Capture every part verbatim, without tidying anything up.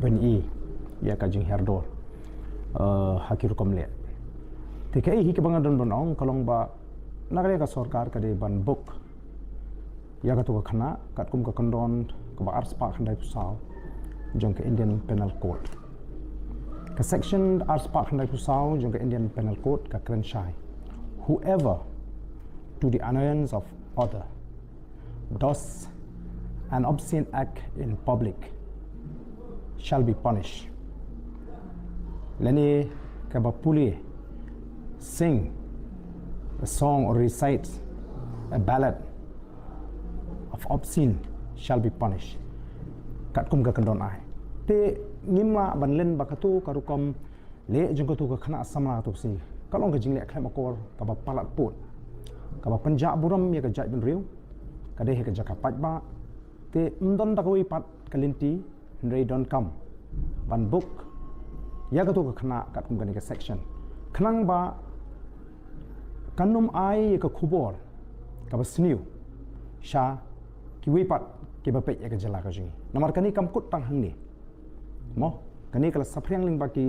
ban i ïa ka jinghiar dor, eh, ha ki rukom leh. Te kaei hi kaba nga don ban ong ka long ba na ka liang ka sorkar ka dei ban book ïa kato ka khynnah katkum ka kyndon kaba arspah khyndaiphew saw jong ka Indian Penal Code. Ka section arspah khyndaiphew saw jong ka Indian Penal Code ka kren shai: "Whoever, to the annoyance of other, does an obscene act in public shall be punished." Lane kaba pule, sing a song or recite a ballad of obscene shall be punished. Katkum ka kyndon ai. Te ngim lah ban len ba kato ka rukom leh jong kato ka khynnah samla kato ka sngi ka long ka jingleh khlem akor kaba palat pud, kaba pynjah burom ïa ka jaitbynriew. Ka dei ha ka jaka paidbah. Te ym don da kawei pat ka lynti, hynrei donkam ban book ïa kato ka khynnah katkum kane ka section, khnang ba kan ym ai ïa ka khubor kaba sniew sha kiwei pat kiba peit ïa ka jylla ka jong ngi. Namar kane kam kut tang hangne, mo, kane ka la saphriang lyngba ki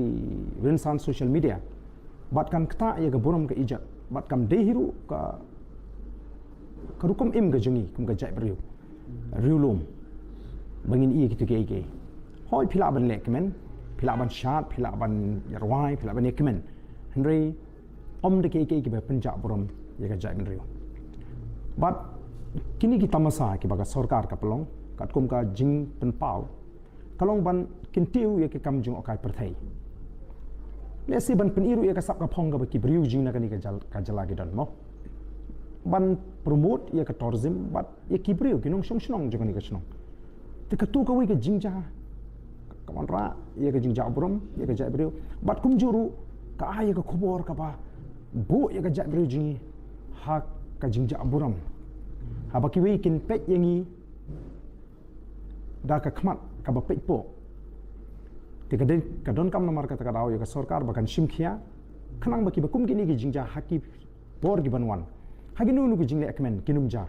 rynsan social media. Bad kan ktah ïa ka burom ka ijat, bad kam dei hi ruh ka, ka rukom im ka jong ngi kum ka jaitbynriew riewlum ba ngin i kito kiei kiei. Hooid, phi lah ban leh kmen, phi lah ban shad, phi lah ban ïa rwai, phi lah ban ïa kmen, hynrei ym da kiei kiei kiba pynjah burom ïa ka jaitbynriew. Bad kine ki tamasa kiba ka sorkar ka pynlong katkum ka jingpynpaw ka long ban kyntiew ïa ka kam jngohkai pyrthei. Lehse ban pyni ruh ïa ka sap ka phong kaba ki briew jong ngi na kane ka jyl-, ka jylla ki don, mo, ban promote ïa ka tourism bad ïa ki briew ki nongshong shnong jong kane ka shnong. Te kato kawei ka jingjia ka wanrah ïa ka jingjah burom ïa ka jaitbynriew. Bad kumjuh ruh ka ai ïa ka khubor kaba buh ïa ka jaitbynriew jong ngi ha ka jingjah burom, haba kiwei kin peit ïa ngi da ka khmat kaba peit poh. Te ka dei, ka donkam namar kata ka daw ïa ka sorkar ba kan shim khia khnang ba kiba kum kine ki jingjia ha ki por ki ban wan, ha kino kino ki jingleh kmen kin ym jia.